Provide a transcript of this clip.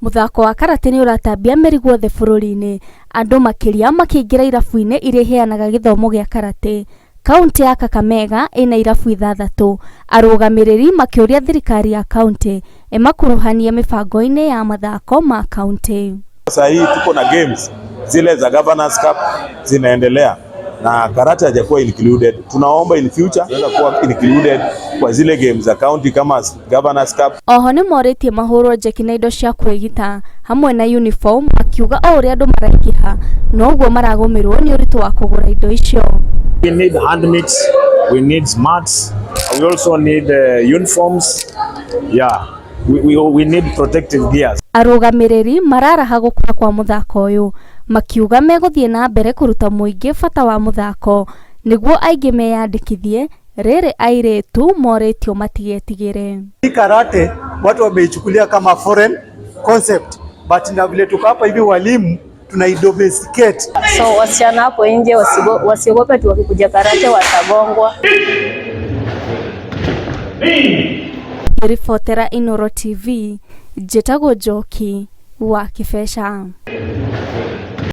Mũthako wa karate nĩ ũratambia mĩri guothe bũrũri-inĩ, andũ makĩria makĩingĩra irabu-inĩ iria iheanaga gĩthomo gĩa karate. Kauntĩ ya Kakamega ĩna irabu ithathatũ, arũgamĩrĩri makĩũria thirikari ya kauntĩ ĩmakuruhanie mĩbango-inĩ ya mathako ma kauntĩ. Sasa hii tuko na games zile za Governors Cup zinaendelea na karate hajakuwa included. Tunaomba in future tunaweza kuwa included kwa zile games za county kama Governors Cup. Oho nĩmorĩtie mahũrwo njeki na indo cia kwĩgita hamwe na uniform makiuga o ũrĩa andũ maraingĩha noguo maragũmĩrwo nĩ ũritũ wa kũgũra indo icio. We need hand mitts, we need mats, we also need uniforms. Yeah, we need protective gears. Arũgamĩrĩri mararaha gũkũra kwa mũthako ũyũ makiuga megũthiĩ na mbere kũruta mũingĩ bata wa mũthako nĩguo aingĩ meyandĩkithie rĩrĩ airĩtu morĩtio matigetigĩre. Hii karate watu wameichukulia kama foreign concept, but na vile tuko hapa hivi walimu tunaidomesticate. So wasichana hapo nje wasiogope tu, wakikuja karate watagongwa. Ngĩribotera Inooro TV, njĩtagwo Njoki wa Kĩbeca.